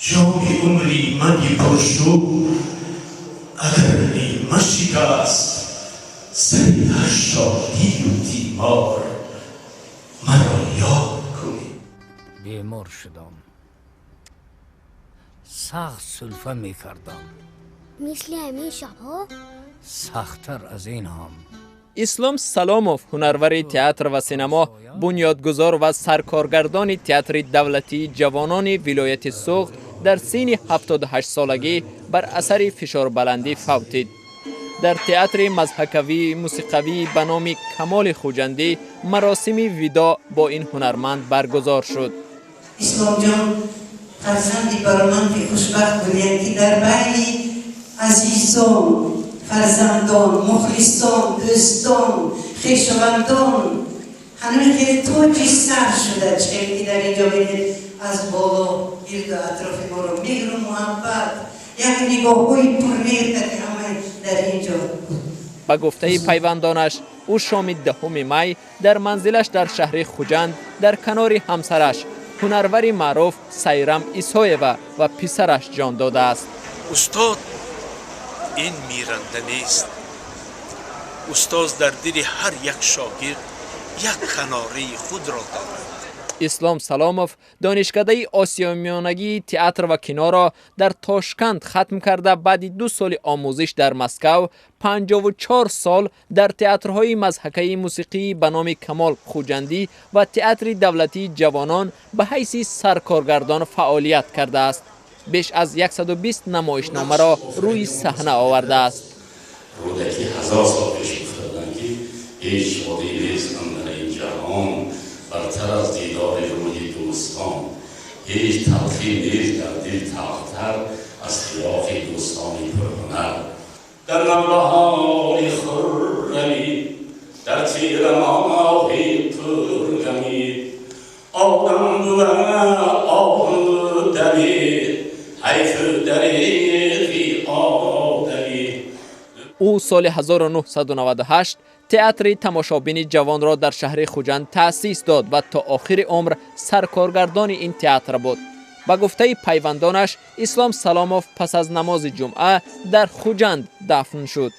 Ҷоми умри мани пуршӯр агар нима шикаст, сари ҳар шодию тимор маро ёд кунӣ. Бемор шудам, сахт сулфа мекардам. Мисли ҳамин шабҳо? Сахттар аз ин ҳам. Ислом Саломов, ҳунарвари театр ва синемо, бунёдгузор ва саркоргардони Театри давлатии ҷавонони вилояти Суғд, дар синни 78 солагӣ бар асари фишорбаландӣ фавтид. Дар театри мазҳакавии мусиқавӣ ба номи Камоли Хуҷандӣ маросими видоъ бо ин ҳунарманд баргузор шуд. Исломҷон фарзанди бароманди хушбахт будем, ки дар байни азизон, фарзандон, мухлисон, дӯстон, хешовандон ҳамин хеле тоҷи сар шуда. Хеле ки дар инҷо бинед, аз боло гирду атрофи моро меҳру муҳаббат, як нигоҳҳои пурмеҳр, ки ҳама дар инҷо. Ба гуфтаи пайвандонаш, ӯ шоми 10-уми май дар манзилаш дар шаҳри Хуҷанд дар канори ҳамсараш, ҳунарвари маъруф Сайрам Исоева, ва писараш ҷон додааст. Устод ин миранда нест. Устоз дар дили ҳар як шогирд як канораи худро дорад. Ислом Саломов донишкадаи осиёмиёнагии театр ва киноро дар Тошканд хатм карда, баъди 2 соли омӯзиш дар Москав 54 сол дар театрҳои мазҳакаи мусиқии ба номи Камол Хуҷандӣ ва Театри давлатии ҷавонон ба ҳайси саркоргардон фаъолият кардааст. Беш аз 120 намоишномаро рӯи саҳна овардааст. Рӯдакӣ ҳазор сол пеш гуфта буданд, ки ҳеҷ шодӣ нест андар ин ҷаҳон бартар аз дидори рӯҳи дӯстон, ҳеҷ талхӣ нест дар дил талхтар аз фироқи дӯстони пурҳунар. Дар навбаҳори хуррамӣ, дар тирамоҳи пурғамӣ, одам бува оҳу дамӣ, ҳайфу дареғи одамӣ. Ӯ соли 1998 Театри тамошобини ҷавонро дар шаҳри Хуҷанд таъсис дод ва то охири умр саркоргардони ин театр буд. Ба гуфтаи пайвандонаш, Ислом Саломов пас аз намози ҷумъа дар Хуҷанд дафн шуд.